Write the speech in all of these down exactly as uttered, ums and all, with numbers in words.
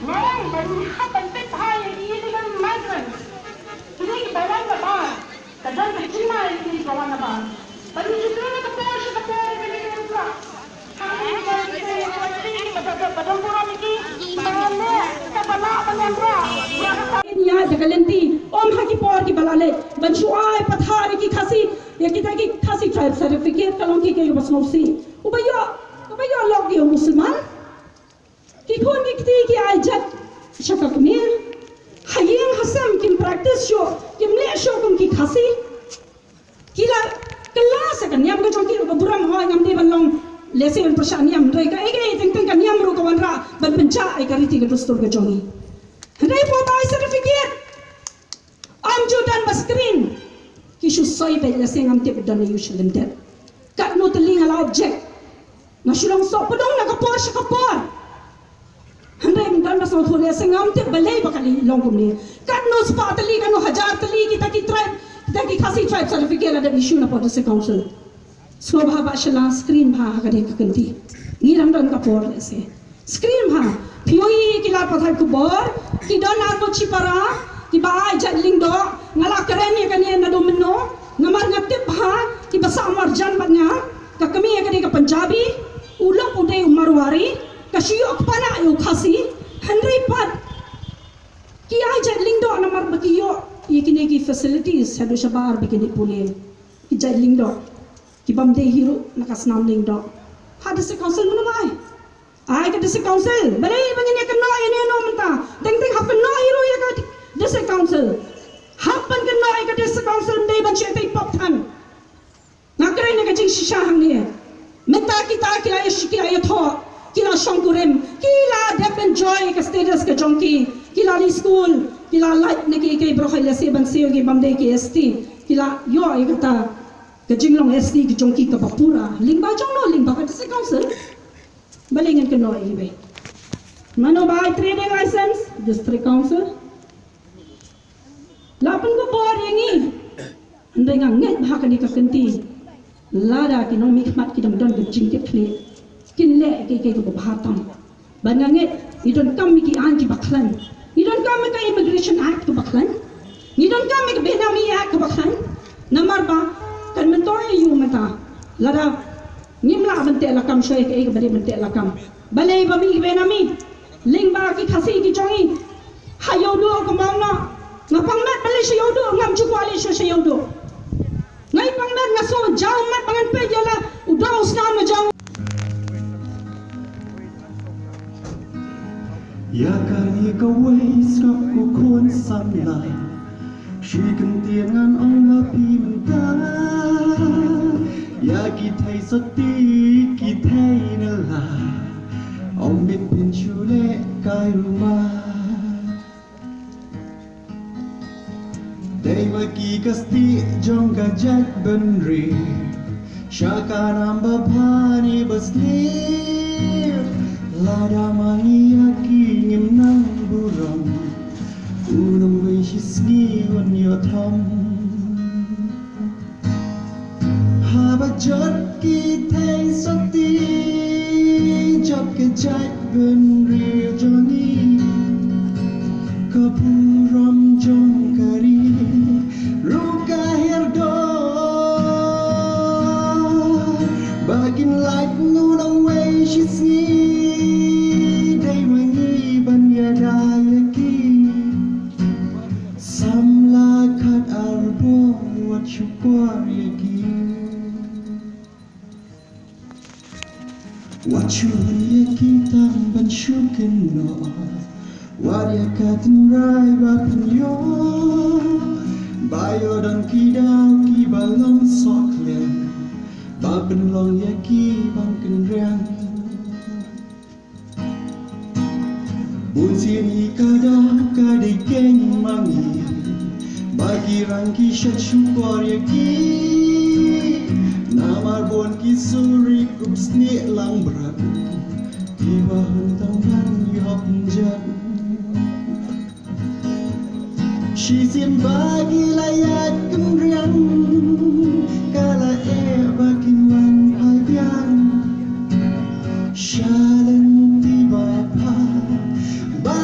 Nga ong ba ngi hap ban peit bha ïa ki illegal migrants. Kine kiba wan na bar, ka don ka jingma ïa kine kiba wan na bar. Ba ngi ju trei na ka por sha ka por, ba ngi trei na ka por. Hangne ki don ki trei na ka por, ki ba don, ba don burom ïa ki, ba leh kaba lah ban wanrah ïa ka. Ïa da ka lynti, ym ha ki por kiba la leit, ban shu ai pathar ïa ki Khasi, ïa kita ki Khasi tribe certificate, ka long ki, ki ba sngewsih. Uba ïoh, uba ïoh lok ïa u Musulman. Ki khun ki kti ki ai jat sha ka kmie. Ha ïing ha sem kim practice shuh, kim leh shuh kum ki Khasi. Ki la kylla sa ka niam ka jong ki, ka burom, hooid ngam dei ban long lehse ban pyrshah niam, hynrei kaei kaei teng teng ka niam ruh ka wanrah ban pynjah ïa ka riti ka dustur ka jong ngi. Hynrei poi bai certificate. Ym ju don ba screen. Ki shu soi beit, lehse ngam tip don ïa u sha lyndet. Katno tylli nga la object. Nga shu long soh pdeng na ka por sha ka por. Hynrei ym don ba sngewthuh, lehse ngam tip balei ba ka long kumne. Katno spah tylli, katno hajar tylli kita ki tribe, kita ki Khasi tribe certificate la dep issue na pdeng district council. Sngewbha ba shu la screen bha ha kane ka kynti. Ngi dang don ka por lehse. Screen bha. Phi ïohi ki lad pathai khubor, ki don arngut shipara kiba ai jait lyngdoh. Nga la kren ïa kane naduh mynno. Namar nga tip bha kiba sah marjan bad nga. Ka kmie ka dei ka Punjabi, u lok u dei u Marwari, ka shu ïoh kpana ïa u Khasi. Hynrei pat ki ai jait lyngdoh namar ba ki ïoh ïa kine ki facilities haduh shabar ba kine pule. Ki jait lyngdoh. Ki bym dei hi ruh na ka snam lyngdoh. Ha district council mynno ba ai? Ai ka district council. Balei ba ngin ïa kynnoh ïa ne no mynta? Teng teng hap kynnoh hi ruh ïa ka district council. Hap ban kynnoh ïa ka district council, ym dei ban shu ïa tei pop than. Nga kren ïa ka jingshisha hangne. Mynta kita ki la ïa shi, ki la ïathoh, ki la shongkurim, ki la dep enjoy ïa ka status ka jong ki, ki la leit skul, ki la lait na ki, ki baroh, lehse ban siew ki bym dei ki S T, ki la ïoh ïa kata. Ka jinglong S T ka jong ki kaba pura. Lyngba jong no? Lyngba ka district council. Balei ngin kynnoh ïa kiwei? Mano ba ai trading license? District council. La pynkhubor ïa ngi. Hynrei nga ngeit ba ha kane ka kynti, lada ki nongmihkhmat ki dang don ka jingkitkhlieh, kin leh ïa kiei kiei kiba bha tam. Bad nga ngeit ngi donkam ïa ki aiñ kiba khlaiñ. Ngi donkam ïa ka Immigration Act kaba khlaiñ. Ngi donkam ïa ka Benami Act kaba khlaiñ. Namar ba kan myntoi aïu mynta lada ngim lah ban teh lakam shuwa ïa kaei kaba dei ban teh lakam. Balei ba mih ki Benami lyngba ki Khasi ki jong ngi? Ha Ïewduh kumno? Nga pang met ban leit sha Ïewduh, ngam ju kwah leit shuwa sha Ïewduh. Nga i pang met, nga sngew jaw met ba ngan peit ïa la u dong u snam u jong. Ïa kane kawei sngap ko khun samla, shu kyntien ngan ong ma phi mynta. Ïa ki thei sotti, ki thei nala, ym bit phin shu leh kai ruma. Dei ma ki ka stieh jong ka jaitbynriew, sha ka nam ba bha ne ba sniew. Lada ma ngi ïa ki ngim nang burom, u nongwei shisngi un ïoh thom. Haba jot ki thei sotti, jot ka jaitbynriew jong ngi, ka burom jong ka ri ruh ka hiar dor. Ba kin lait, u nongwei shisngi, dei ma ngi ban ïada ïa ki. Samla khatar bor, wat shu kwah ïa ki. Wat shu hun ïa ki tang ban shu kynnoh. Wat ïa ka tynrai ba pynïoh, ba ïoh don ki daw kiba long sohkhlem, ba pynlong ïa ki ban kynriang. Bun sien hi ka daw ka dei keiñ ma ngi, ba ki rang ki shet shukor ïa ki. Namar bun ki suri kup snieh lang brat, kiba hun tang ban ïoh pynjot. Shisien ba ki la ïaid kynriang, ka la eh ba kin wan phai biang. Sha lynti ba pha, ba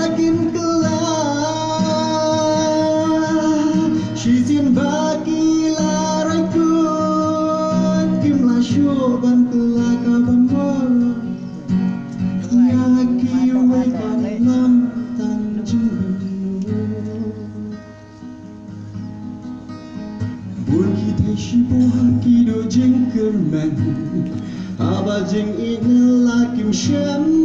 Bun ki thei shipor ki duh jingkyrmen, haba jingïeit ne la kim shem.